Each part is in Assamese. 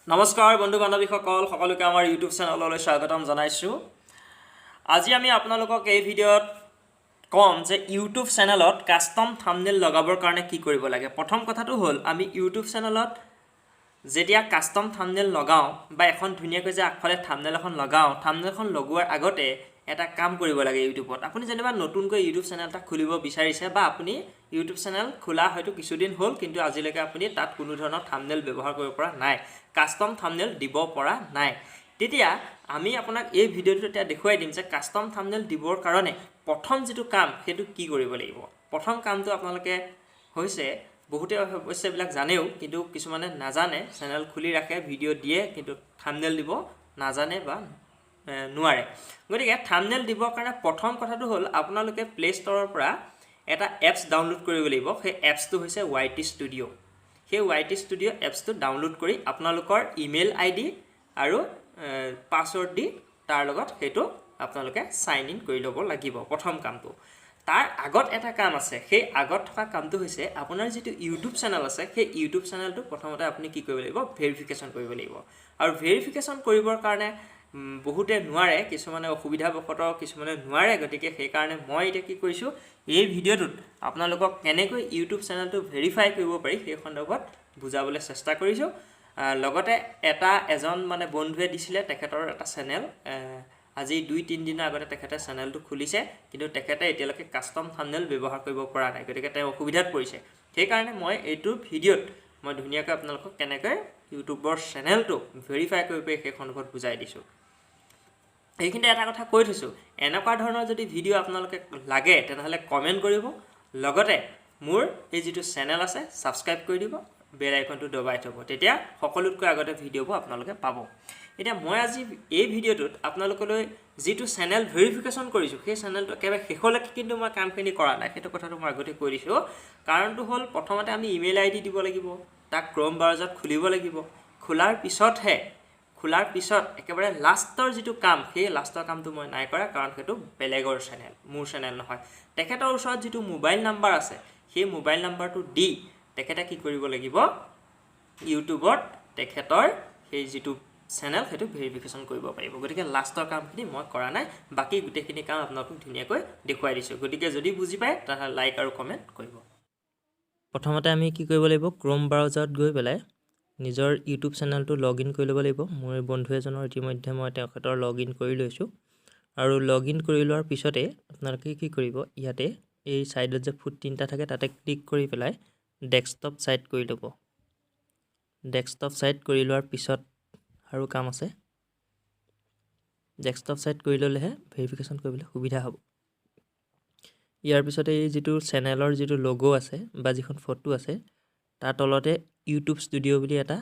নমস্কাৰ বন্ধু বান্ধৱীসকল, সকলোকে আমাৰ ইউটিউব চেনেললৈ স্বাগতম জনাইছোঁ। আজি আমি আপোনালোকক এই ভিডিঅ'ত ক'ম যে ইউটিউব চেনেলত কাষ্টম থাম্বনেইল লগাবৰ কাৰণে কি কৰিব লাগে। প্ৰথম কথাটো হ'ল, আমি ইউটিউব চেনেলত যেতিয়া কাষ্টম থাম্বনেইল লগাওঁ বা এখন ধুনীয়াকৈ যে আগফালে থাম্বনেইল এখন লগাওঁ, থাম্বনেইলখন লগোৱাৰ আগতে এটা কাম কৰিব লাগে। ইউটিউবত আপুনি যেনিবা নতুনকৈ ইউটিউব চেনেল এটা খুলিব বিচাৰিছে বা আপুনি ইউটিউব চেনেল খোলা হয়তো কিছুদিন হ'ল, কিন্তু আজিলৈকে আপুনি তাত কোনো ধৰণৰ থাম্বনেইল ব্যৱহাৰ কৰিব পৰা নাই, কাষ্টম থাম্বনেইল দিব পৰা নাই, তেতিয়া আমি আপোনাক এই ভিডিঅ'টোত এতিয়া দেখুৱাই দিম যে কাষ্টম থাম্বনেইল দিবৰ কাৰণে প্ৰথম যিটো কাম, সেইটো কি কৰিব লাগিব। প্ৰথম কামটো আপোনালোকে হৈছে, বহুতে অৱশ্যে এইবিলাক জানেও, কিন্তু কিছুমানে নাজানে। চেনেল খুলি ৰাখে, ভিডিঅ' দিয়ে, কিন্তু থাম্বনেইল দিব নাজানে বা নোৱাৰে। গতিকে থাম্বনেইল দিবৰ কাৰণে প্ৰথম কথাটো হ'ল, আপোনালোকে প্লে' ষ্ট'ৰৰ পৰা এটা এপছ ডাউনলোড কৰিব লাগিব। সেই এপছটো হৈছে ৱাই টি ষ্টুডিঅ'। সেই ৱাই টি ষ্টুডিঅ' এপছটো ডাউনলোড কৰি আপোনালোকৰ ইমেইল আই ডি আৰু পাছৱৰ্ড দি তাৰ লগত সেইটো আপোনালোকে চাইন ইন কৰি ল'ব লাগিব, প্ৰথম কামটো। তাৰ আগত এটা কাম আছে। সেই আগত থকা কামটো হৈছে, আপোনাৰ যিটো ইউটিউব চেনেল আছে, সেই ইউটিউব চেনেলটো প্ৰথমতে আপুনি কি কৰিব লাগিব? ভেৰিফিকেশ্যন কৰিব লাগিব। আৰু ভেৰিফিকেশ্যন কৰিবৰ কাৰণে বহুতে নোৱাৰে, কিছুমানে অসুবিধাবশতঃ কিছুমানে নোৱাৰে। গতিকে সেইকাৰণে মই এতিয়া কি কৰিছোঁ, এই ভিডিঅ'টোত আপোনালোকক কেনেকৈ ইউটিউব চেনেলটো ভেৰিফাই কৰিব পাৰি, সেই সন্দৰ্ভত বুজাবলৈ চেষ্টা কৰিছোঁ। লগতে এটা এজন মানে বন্ধুৱে দিছিলে, তেখেতৰ এটা চেনেল, আজি 2-3 দিনৰ আগতে তেখেতে চেনেলটো খুলিছে, কিন্তু তেখেতে এতিয়ালৈকে কাষ্টম থাম্বনেইল ব্যৱহাৰ কৰিব পৰা নাই। গতিকে তেওঁ অসুবিধাত পৰিছে। সেইকাৰণে মই এইটো ভিডিঅ'ত মই ধুনীয়াকৈ আপোনালোকক কেনেকৈ ইউটিউবৰ চেনেলটো ভেৰিফাই কৰিব পাৰি, সেই সন্দৰ্ভত বুজাই দিছোঁ। এইখিনিতে এটা কথা কৈ থৈছোঁ, এনেকুৱা ধৰণৰ যদি ভিডিঅ' আপোনালোকে লাগে, তেনেহ'লে কমেণ্ট কৰিব। লগতে মোৰ এই যিটো চেনেল আছে, ছাবস্ক্ৰাইব কৰি দিব, বেল আইকনটো দবাই থ'ব, তেতিয়া সকলোতকৈ আগতে ভিডিঅ'বোৰ আপোনালোকে পাব। এতিয়া মই আজি এই ভিডিঅ'টোত আপোনালোকলৈ যিটো চেনেল ভেৰিফিকেশ্যন কৰিছোঁ, সেই চেনেলটো একেবাৰে শেষলৈকে কিন্তু মই কামখিনি কৰা নাই, সেইটো কথাটো মই আগতে কৈ দিছোঁ। কাৰণটো হ'ল, প্ৰথমতে আমি ইমেইল আই ডি দিব লাগিব, তাক ক্ৰ'ম ব্ৰাউজাৰত খুলিব লাগিব। খোলাৰ পিছত একেবাৰে লাষ্টৰ যিটো কাম, সেই লাষ্টৰ কামটো মই নাই কৰা, কাৰণ সেইটো বেলেগৰ চেনেল, মোৰ চেনেল নহয়। তেখেতৰ ওচৰত যিটো মোবাইল নাম্বাৰ আছে, সেই মোবাইল নাম্বাৰটো দি তেখেতে কি কৰিব লাগিব? ইউটিউবত তেখেতৰ সেই যিটো চেনেল, সেইটো ভেৰিফিকেশ্যন কৰিব পাৰিব। গতিকে লাষ্টৰ কামখিনি মই কৰা নাই, বাকী গোটেইখিনি কাম আপোনালোকক ধুনীয়াকৈ দেখুৱাই দিছোঁ। গতিকে যদি বুজি পায়, তেনেহ'লে লাইক আৰু কমেণ্ট কৰিব। প্ৰথমতে আমি কি কৰিব লাগিব? ক্ৰ'ম ব্ৰাউজাৰত গৈ পেলাই নিজৰ ইউটিউব চেনেলটো লগ ইন কৰি ল'ব লাগিব। মোৰ বন্ধু এজনৰ ইতিমধ্যে মই তেখেতৰ লগ ইন কৰি লৈছোঁ। আৰু লগ ইন কৰি লোৱাৰ পিছতে আপোনালোকে কি কৰিব? ইয়াতে এই ছাইডত যে ফুট তিনিটা থাকে, তাতে ক্লিক কৰি পেলাই ডেস্কটপ ছাইট কৰি ল'ব। ডেস্কটপ ছাইট কৰি লোৱাৰ পিছত আৰু কাম আছে। ডেস্কটপ ছাইট কৰি ল'লেহে ভেৰিফিকেশ্যন কৰিবলৈ সুবিধা হ'ব। ইয়াৰ পিছতে এই যিটো চেনেলৰ যিটো লগো আছে বা যিখন ফটো আছে, তাৰ তলতে ইউটিউব ষ্টুডিঅ' বুলি এটা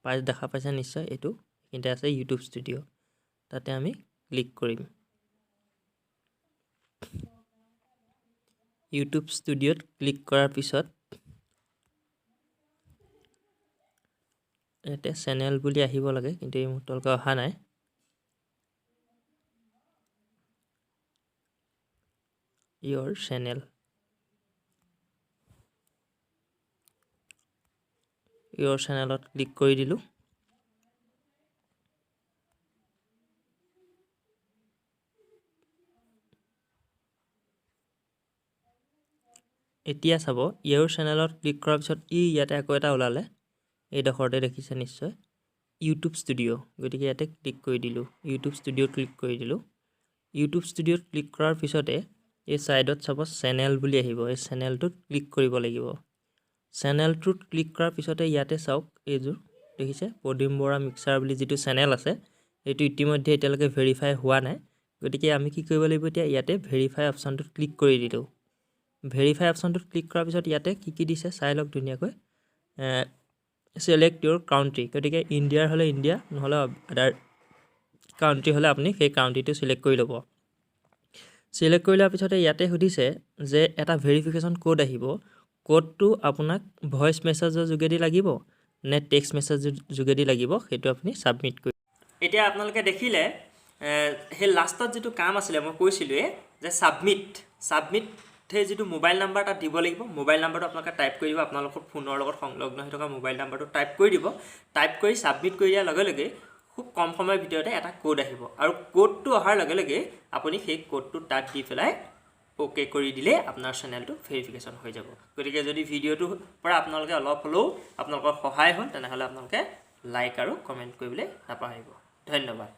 পাই দেখা পাইছে নিশ্চয়। এইটো এইখিনিতে আছে ইউটিউব ষ্টুডিঅ', তাতে আমি ক্লিক কৰিম। ইউটিউব ষ্টুডিঅ'ত ক্লিক কৰাৰ পিছত ইয়াতে চেনেল বুলি আহিব লাগে, কিন্তু এই মুহূৰ্তলৈকে অহা নাই। ইয়ৰ চেনেল, ইয়ৰ চেনেলত ক্লিক কৰি দিলোঁ। এতিয়া চাব, ইয়ৰ চেনেলত ক্লিক কৰাৰ পিছত ই ইয়াতে আকৌ এটা ওলালে, এইডোখৰতে দেখিছে নিশ্চয়, ইউটিউব ষ্টুডিঅ'। গতিকে ইয়াতে ক্লিক কৰি দিলোঁ, ইউটিউব ষ্টুডিঅ'ত ক্লিক কৰি দিলোঁ। ইউটিউব ষ্টুডিঅ'ত ক্লিক কৰাৰ পিছতে এই ছাইডত চাব, চেনেল বুলি আহিব। এই চেনেলটোত ক্লিক কৰিব লাগিব। চেনেলটোত ক্লিক কৰাৰ পিছতে ইয়াতে চাওক, এইযোৰ দেখিছে, পদুম বৰা মিক্সাৰ বুলি যিটো চেনেল আছে, এইটো ইতিমধ্যে এতিয়ালৈকে ভেৰিফাই হোৱা নাই। গতিকে আমি কি কৰিব লাগিব এতিয়া? ইয়াতে ভেৰিফাই অপশ্যনটোত ক্লিক কৰি দিলোঁ। ভেৰিফাই অপশ্যনটোত ক্লিক কৰাৰ পিছত ইয়াতে কি কি দিছে চাই লওক ধুনীয়াকৈ। চিলেক্ট ইউৰ কাউণ্ট্ৰি, গতিকে ইণ্ডিয়াৰ হ'লে ইণ্ডিয়া, নহ'লে আদাৰ কাউণ্ট্ৰি হ'লে আপুনি সেই কাউণ্ট্ৰিটো চিলেক্ট কৰি ল'ব। চিলেক্ট কৰি লোৱাৰ পিছতে ইয়াতে সুধিছে যে এটা ভেৰিফিকেশ্যন ক'ড আহিব, ক'ডটো আপোনাক ভইচ মেছেজৰ যোগেদি লাগিব নে টেক্সট মেছেজৰ যোগেদি লাগিব, সেইটো আপুনি ছাবমিট কৰি। এতিয়া আপোনালোকে দেখিলে, সেই লাষ্টত যিটো কাম আছিলে, মই কৈছিলোঁৱে যে ছাবমিট সেই যিটো মোবাইল নাম্বাৰ তাত দিব লাগিব, মোবাইল নাম্বাৰটো আপোনালোকে টাইপ কৰি দিব। আপোনালোকৰ ফোনৰ লগত সংলগ্ন হৈ থকা মোবাইল নাম্বাৰটো টাইপ কৰি দিব। টাইপ কৰি ছাবমিট কৰি দিয়াৰ লগে লগে খুব কম সময়ৰ ভিতৰতে এটা ক'ড আহিব আৰু ক'ডটো অহাৰ লগে লগে আপুনি সেই ক'ডটো তাত দি পেলাই অ'কে কৰি দিলে আপোনাৰ চেনেলটো ভেৰিফিকেশ্যন হৈ যাব। গতিকে যদি ভিডিঅ'টোৰ পৰা আপোনালোকে অলপ হ'লেও আপোনালোকৰ সহায় হ'ল, তেনেহ'লে আপোনালোকে লাইক আৰু কমেণ্ট কৰিবলৈ নাপাহৰিব। ধন্যবাদ।